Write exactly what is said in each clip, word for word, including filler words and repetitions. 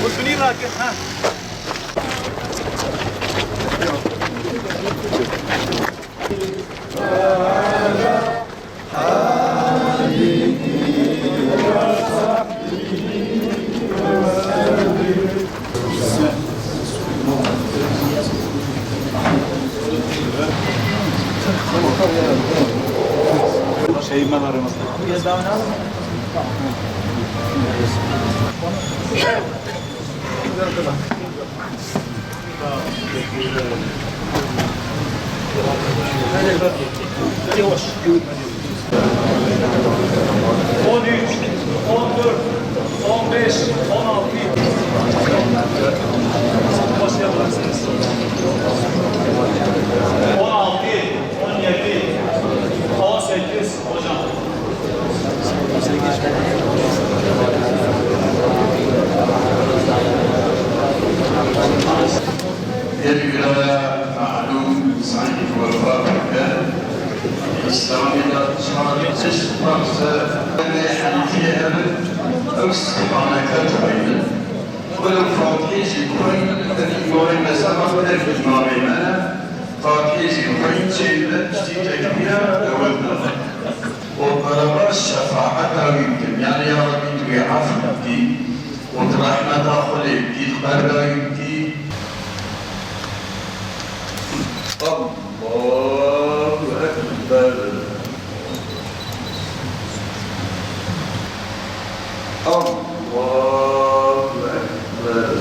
Şunî rakin, ha. Şey, On üç, on dört, on beş, on altı. Hoş geldiniz. On altı, on yedi, on sekiz. Gelî biraya malûm, sankî wefa bike. Îslamê de çar çeşt tarzê Henîfiyê hebe, ew sî xaneke dixwînin. Wilo Fatihê jî dixwînin, ev îmamê mezheba me ne, Fatihê jî dixwînin, çêdibe piştî tekbîra dewil de. û qereba şefaeta wî bikin. Yanî ya Rebbî tu wî efw bikî û tu rehmeta xwe lê bikî, tu qebra wî bikî. Allahu Ekber. Allahu Ekber.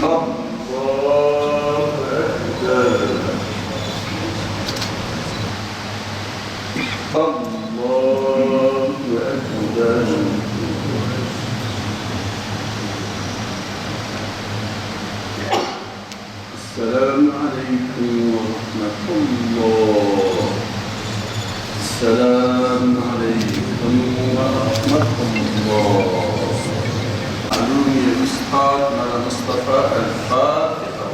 Allahu Ekber. Allahu Ekber. Esselamu aleykum ve rahmetullah. Esselamu aleykum ve rahmetullah. Alûmî Ustad Mela Mustafa El Fatiha.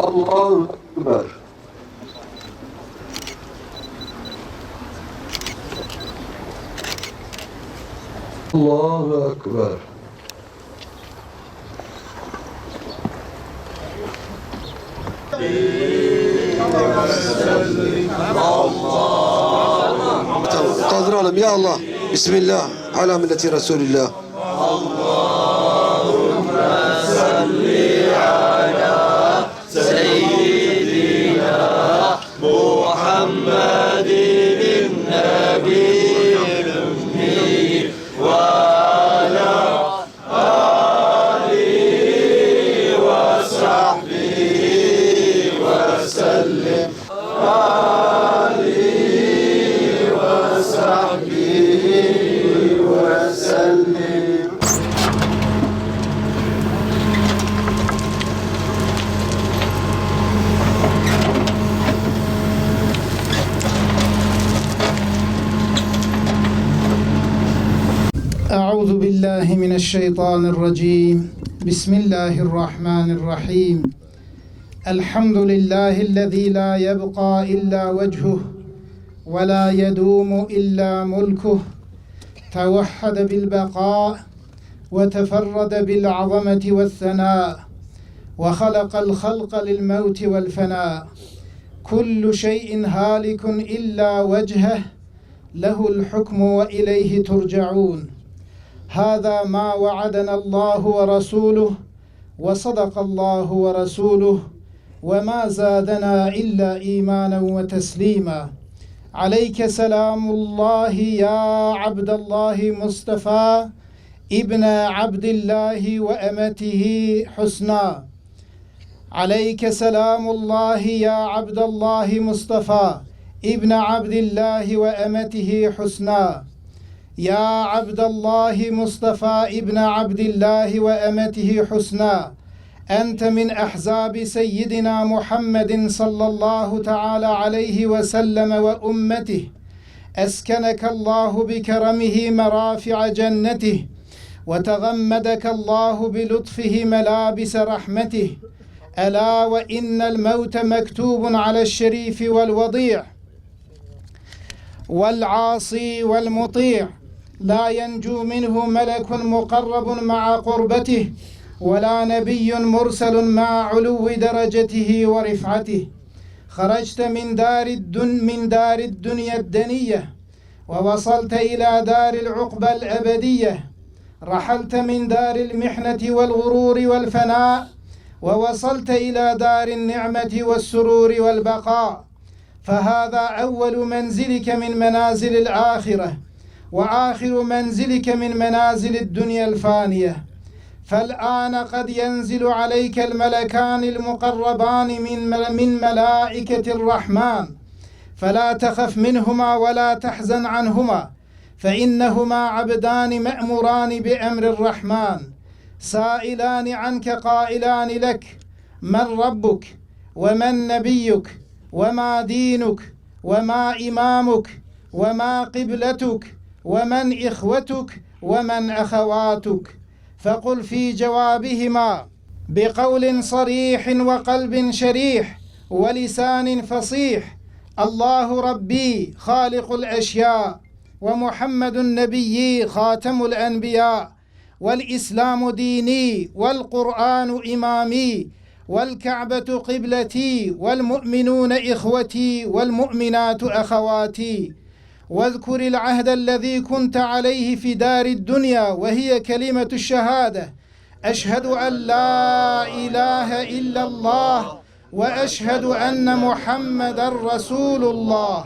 Allahu Ekber. Allahu Ekber. Tamam, kaldıralım. Ya Allah. Bismillah. Ala milleti Resulillah. أعوذ بالله من الشيطان الرجيم. بسم الله الرحمن الرحيم. الحمد لله الذي لا يبقى إلا وجهه ولا يدوم إلا ملكه، توحد بالبقاء وتفرد بالعظمة والثناء، وخلق الخلق للموت والفناء. كل شيء هالك إلا وجهه، له الحكم وإليه ترجعون. هذا ما وعدنا الله ورسوله، وصدق الله ورسوله، وما زادنا إلا إيمانا وتسليما. عليك سلام الله يا عبد الله مصطفى، ابن عبد الله وأمته حسنا. عليك سلام الله يا عبد الله مصطفى، ابن عبد الله وأمته حسنا. يا عبد الله مصطفى ابن عبد الله وأمته حسنى، أنت من أحزاب سيدنا محمد صلى الله تعالى عليه وسلم وأمته، أسكنك الله بكرمه مرافع جنته، وتغمدك الله بلطفه ملابس رحمته. ألا وإن الموت مكتوب على الشريف والوضيع، والعاصي والمطيع، لا ينجو منه ملك مقرب مع قربته، ولا نبي مرسل مع علو درجته ورفعته. خرجت من دار الدن-، من دار الدنيا الدنية، ووصلت إلى دار العقبى الأبدية. رحلت من دار المحنة والغرور والفناء، ووصلت إلى دار النعمة والسرور والبقاء. فهذا أول منزلك من منازل الآخرة، وآخر منزلك من منازل الدنيا الفانية. فالآن قد ينزل عليك الملكان المقربان من مل-، من ملائكة الرحمن، فلا تخف منهما ولا تحزن عنهما، فإنهما عبدان مأموران بأمر الرحمن، سائلان عنك قائلان لك: من ربك؟ ومن نبيك؟ وما دينك؟ وما إمامك؟ وما قبلتك؟ ومن إخوتك؟ ومن أخواتك؟ فقل في جوابهما بقول صريح وقلب شريح ولسان فصيح: الله ربي خالق الأشياء، ومحمد نبيي خاتم الأنبياء، والإسلام ديني، والقرآن إمامي، والكعبة قبلتي، والمؤمنون إخوتي، والمؤمنات أخواتي. واذكر العهد الذي كنت عليه في دار الدنيا، وهي كلمة الشهادة: أشهد أن لا إله إلا الله، وأشهد أن محمدا رسول الله.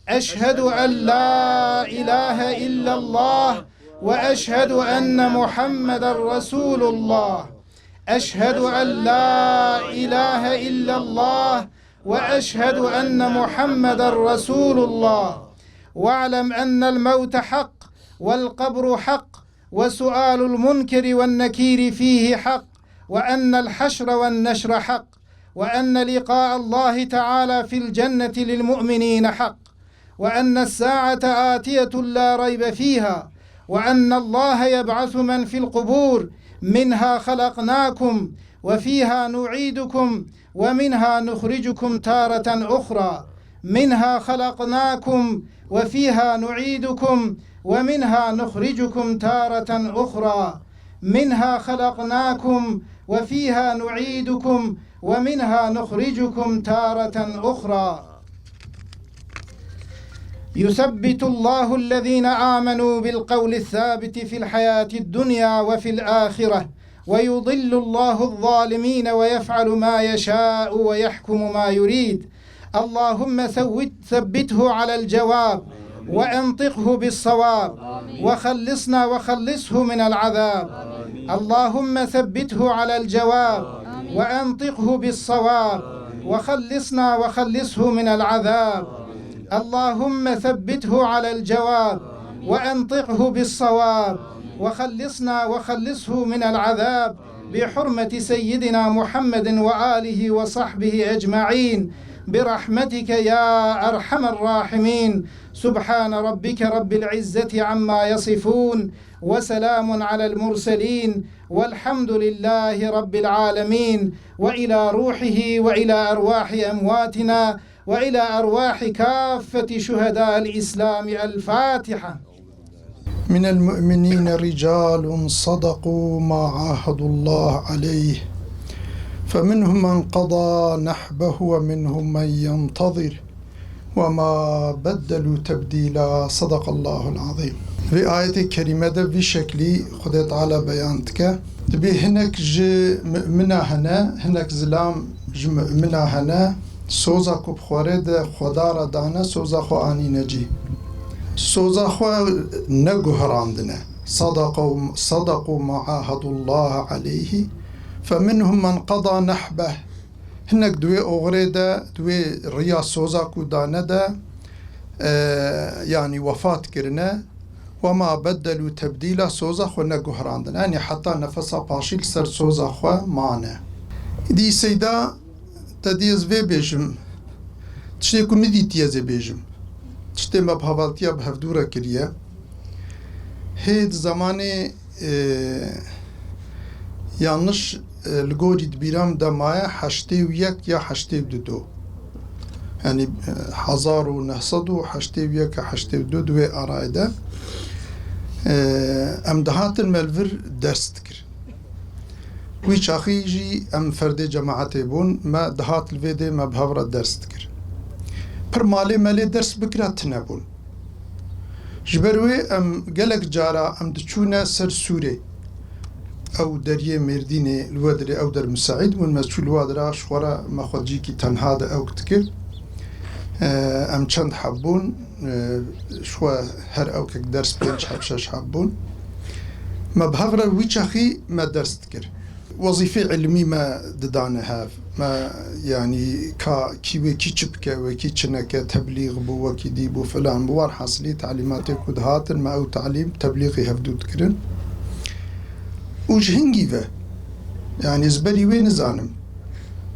أشهد أن لا إله إلا الله، وأشهد أن محمدا رسول الله. أشهد أن لا إله إلا الله، وأشهد أن محمدا رسول الله. واعلم أن الموت حق، والقبر حق، وسؤال المنكر والنكير فيه حق، وأن الحشر والنشر حق، وأن لقاء الله تعالى في الجنة للمؤمنين حق، وأن الساعة آتية لا ريب فيها، وأن الله يبعث من في القبور، منها خلقناكم وفيها نعيدكم ومنها نخرجكم تارة أخرى. منها خلقناكم وفيها نعيدكم ومنها نخرجكم تارة أخرى. منها خلقناكم وفيها نعيدكم ومنها نخرجكم تارة أخرى. يثبت الله الذين آمنوا بالقول الثابت في الحياة الدنيا وفي الآخرة، ويضل الله الظالمين ويفعل ما يشاء ويحكم ما يريد. اللهم ثوت-، ثبته على الجواب، وأنطقه بالصواب، وخلصنا وخلصه من العذاب. اللهم ثبته على الجواب، وأنطقه بالصواب، وخلصنا وخلصه من العذاب. اللهم ثبته على الجواب، وأنطقه بالصواب، وخلصنا وخلصه من العذاب، بحرمة سيدنا محمد وآله وصحبه أجمعين، برحمتك يا أرحم الراحمين. سبحان ربك رب العزة عما يصفون، وسلام على المرسلين، والحمد لله رب العالمين. وإلى روحه وإلى أرواح أمواتنا وإلى أرواح كافة شهداء الإسلام. الفاتحة. من المؤمنين رجال صدقوا ما عاهدوا الله عليه، فمنهم من قضى نحبه ومنهم من ينتظر، وما بدلوا تبديلا. صدق الله العظيم. Vê ayetê kerîme de vî şeklî Xwedê Teala beyan dike. Dibê hinek ji mumina hene, hinek zilam ji mumina hene, soza ku bi xwe re de Xweda re dane, soza xwe anîne cî. Soza xwe neguherandine. Sadaqu, sadaqu ma ahadullaha aleyhi, fe minhum men qada nehbeh. Hinek di wê oxirê de, di wê riya soza ku dane de, e, yanî wefat kirine. Wema beddelû tebdîla, soza xwe neguherandin. Yanî heta nefesa paşî li ser soza xwe mane. Dî Seyda, te dî ez vê bêjim, tiştê ku min dîtiye ez ê bêjim. Tiştê me bi hevaltiya bi hevdû re kiriye. Hê di zemanê, e, yanlış, e, li gorî di bîra min de maye heştê û yek ya heştê û du do. Yanî, e, hezar û neh sed û heştê û yek ya heştê û du di wê arayê de, e, em dihatin me li vir ders dikir. Wî çaxî jî em ferdê cemaetê bûn, me dihat li vê dê me bi hev re ders dikir. Pir malê me lê ders bikira tune bûn. Ji ber wê em gelek cara em diçûne ser Sûrê. Ew deriyê Mêrdînê li we dirê ew der miseîd bûn, me çû li we dira ji xwe re me xwe cîkî tenha de ewk dikir. Em çend heb bûn, ji xwe her ewkek ders pênc heb, şeş heb bûn. Me bi hev re wî çaxî me ders dikir. Wezîfê ilmî me didane hev. Me, yanî, ka kî wê kî çi bike, wê kî çi neke, teblîx bû, wekî dî bû, filan bû. Werhasilî talîmatê ku dihatin, me ew talîm teblîxê hevdû dikirin. Û ji hingî ve, yanî, ez berî wê nizanim.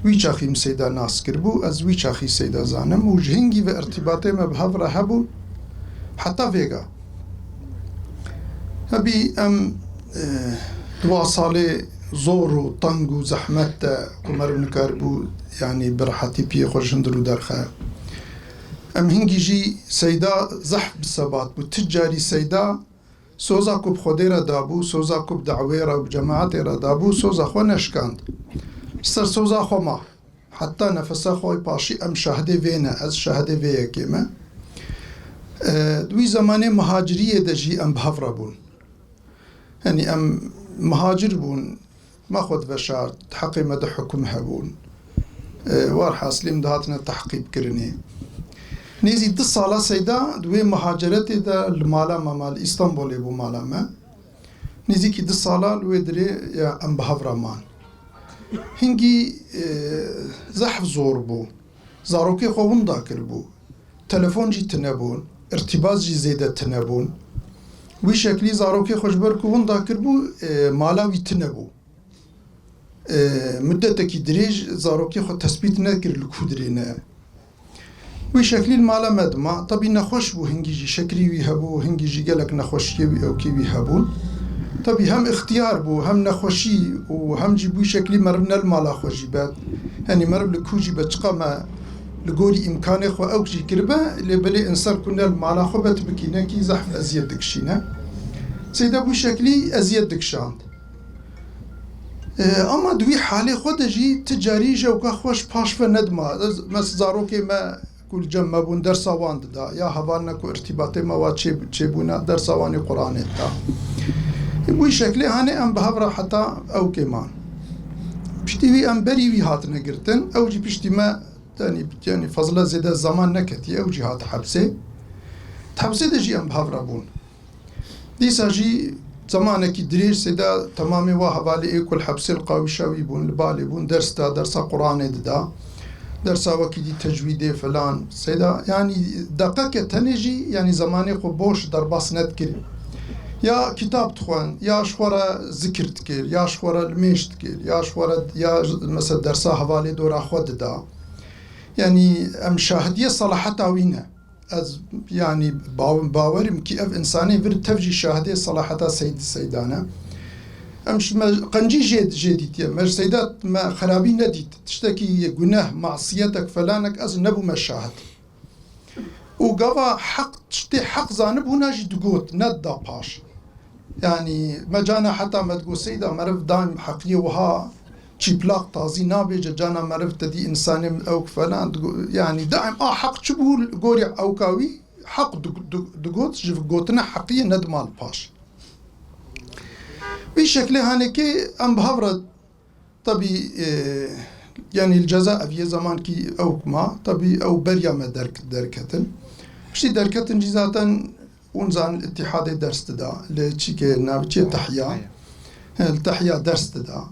Wî çaxî min Seyda nas kiribû, ez wî çaxî Seyda zanim û ji hingî ve irtîbatê me bi hev re hebû heta vêga. Hebî em, e, dua salê zor û teng û zehmet de ku meriv nikaribû, yanî, bi rehetî piyê xwe ji hundir û derxe. Em hingî jî Seyda zehf bi sebat bû. Ti carî Seyda soza ku bi Xwedê re dabû, soza ku bi dawê re û bi cemaetê re dabû, soza xwe neşkand. Ser soza xwe ma. Heta nefesa xwe paşî em şahidê vê ne, ez şahidê vê yekê me. E, di wî zemanê muhaciriyê de jî em bi hev re bûn. Yanî em muhacir bûn, me xwe diveşart, di heqê me de hukum hebûn. E, werhasilî em dihatine tehqîb kirinê. Nêzî du sala Seyda di wê muhaceretê de li mala me ma, li Îstanbulê bû mala me. Nêzîkî du sala li wê dirê ya em bi hev re man. Hingî, e, zehf zor bû. Zarokê xwe winda kiribû. Telefon jî tune bûn. Îrtîbat jî zêde tune bûn. Wî şeklî zarokê xwe ji ber ku winda kiribû, e, mala wî tune bû. E, mudetekî dirêj zarokê xwe tespît nekir li ku dirê ne. Wî şeklî li mala me dima. Tebî nexweş bû, hingî jî şekrî wî hebû, hingî jî gelek nexweşiyê wî, ewkê wî hebûn. Tebî hem îxtiyar bû, hem nexweşî û hem jî bû şeklî meriv ne li mala xwe jî be. Yanî meriv li ku jî be, çiqa me li gorî îmkanê xwe ewk jî kiribe, lê belê însan ku ne li mala xwe be, tu bikî nekî zehf eziyet dikişîne. Seyda bû şeklî eziyet dikişand. E, ama di wî halê xwe de jî ti carî ji ewka xweş paş ve nedima. Ez, mes zarokê me ku li cem me bûn dersa wan dida. Ya hevalina ku irtîbatê me wa çê, çêbûna dersa wan ê Quranê dida. E, bi wî şeklê hanê em bi hev re heta ewkê man. Piştî wî em berî wî hatine girtin. Ew jî piştî me, yanî, yanî fazla zêde zaman neketiye. Ew jî hat hepsê. Di hepsê de jî em bi hev re bûn. Dîsa jî zemanekî dirêj Seyda temamê wa hevalê ê ku li hepsê li qawîşa wî bûn, li balê bûn, ders da, dersa Quranê dida, dersa wekî dî tecwîdê filan. Seyda, yanî, deqeke tenê jî, yanî, zemanê xwe boş derbas nedikir. Ya kitab dixwend, ya ji xwe re zikir dikir, ya ji xwe re limêj dikir, ya ji xwe re, ya, mesela, dersa hevalê dora xwe dida. Yanî, em şahidiyê selaheta wî ne. Ez, yanî, baw-, bawerim ki ev însanê vir tev jî şahidê selaheta Seyd Seydan e. Em ji me qencî jê, jê dîtiye. Me ji Seyda me xerabî nedît. Tiştekî guneh, masiyetek, felanek ez nebûme şahid. Û gava heq, tiştê heq zanibûna jî digot, nedida paş. Yanî, me cana heta me digot, Seyda, meriv daim heqiyê wiha çîplaq tazî nabêje, cana meriv te dî însanê ewk falan, digo-, yanî, daim a heq çi bû, gorî ewka wî heq dig-, dig-, digot, ji gotina heqiyê nedima li paş. Vî şeklê hanekê em bi hev re Tebî, e, yanî li ceza ev yê zemankî ewk ma, tebî ew beriya me derk-, derketin. Piştî derketin jî zaten hûn zanin îtîhadê ders dida, li çîkê navçê Tehya, e, li Tehya ders dida.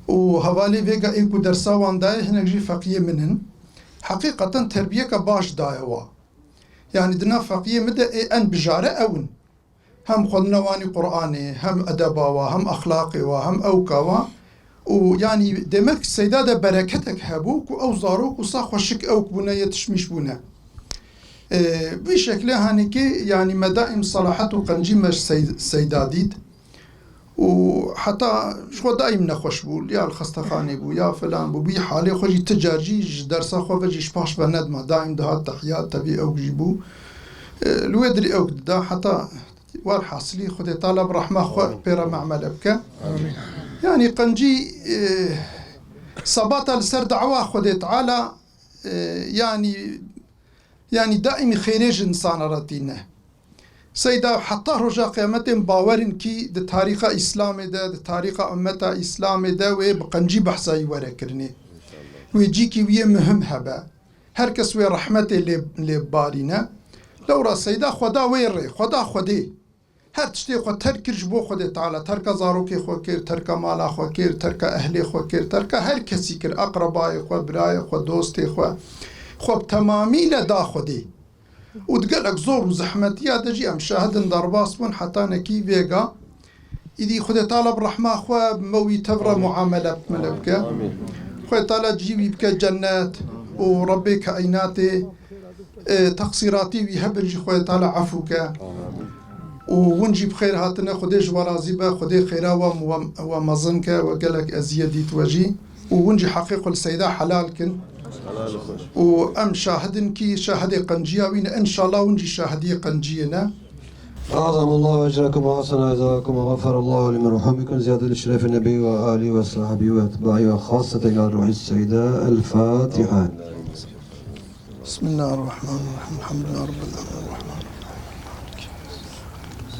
Û hevalê vêga ê ku dersa wan dayê hinek jî feqiyê min in. Heqîqeten terbiyeka baş daye wa. Yanî di nav feqiyê min de ê en bijare ew in. Hem xwendina wan ê Qur'anê, hem edeba wa, hem exlaqê wa, hem ewka wa. Û yanî demek Seyda de bereketek hebû ku ew zarok wisa xweşik ewk bûne, yetişmiş bûne. Ee, bi şekle hanî ki yanî me daîm Selahat û Qencî me Sey-, Seyda dît. Û heta ji xwe daîm nexweş bû, ya li xestexanê bû, ya filan bû, bî halê xwe jî ti car jî ji dersa xwe ve jî ji paş ve nedima, daîm dihat tehiyat tevî ewk jî bû. Ee, li wê dirî ewk dida heta Werhasilî Xwedê Teala bi rehma xwe pê re memele bike. Yanî Qencî, e, sebata li ser dawa Xwedê Teala, e, yanî, yanî daîmî xêrê ji insana re tîne. Seyda heta roja qeyametê em bawer in kî di tarîxa Îslamê de, di tarîxa ummeta Îslamê de wê bi Qencî behsa wî were kirinê. Wê cîkî wî yê muhim hebe. Her kes wê rehmetê lê, lê barîne. Lewra Seyda xwe da wê rê, xwe da Xwedê. Her tiştê xwe terk kir ji bo Xwedê Teala. Terka zarokê xwe kir, terka mala xwe kir, terka ehlê xwe kir, terka her kesî kir. Eqrebayê xwe, birayê xwe, dostê xwe. Xwe bi temamî le da Xwedê. Û di gelek zor û zehmetiya de jî em şahid in derbas bûn heta nekî vêga. Îdî Xwedê Teala bi rehma xwe me wî tev re muamele bimele bike. Xwedê Teala cî wî bike cennet û Rebbê kaînatê, e, teqsîratî wî hebin jî Xwedê Teala efû ke. Û hûn jî bi xêr hatine, Xwedê ji we razî be, Xwedê xêra we, we, we mezin ke, we gelek eziyet dît we jî. Û hûn jî heqê xwe li Seyda helal kin. Û em şahid in kî şahidê qenciya wî ne. Înşallah hûn jî şahidiyê qenciyê ne. أعظم الله أجركم وأحسن جزاءكم وغفر الله لمرحومكم زيادة لشرف النبي وآله وصحبه وأتباعه وخاصة إلى روح السيدة الفاتحة. بسم الله الرحمن الرحيم. الحمد لله رب العالمين. الرحمن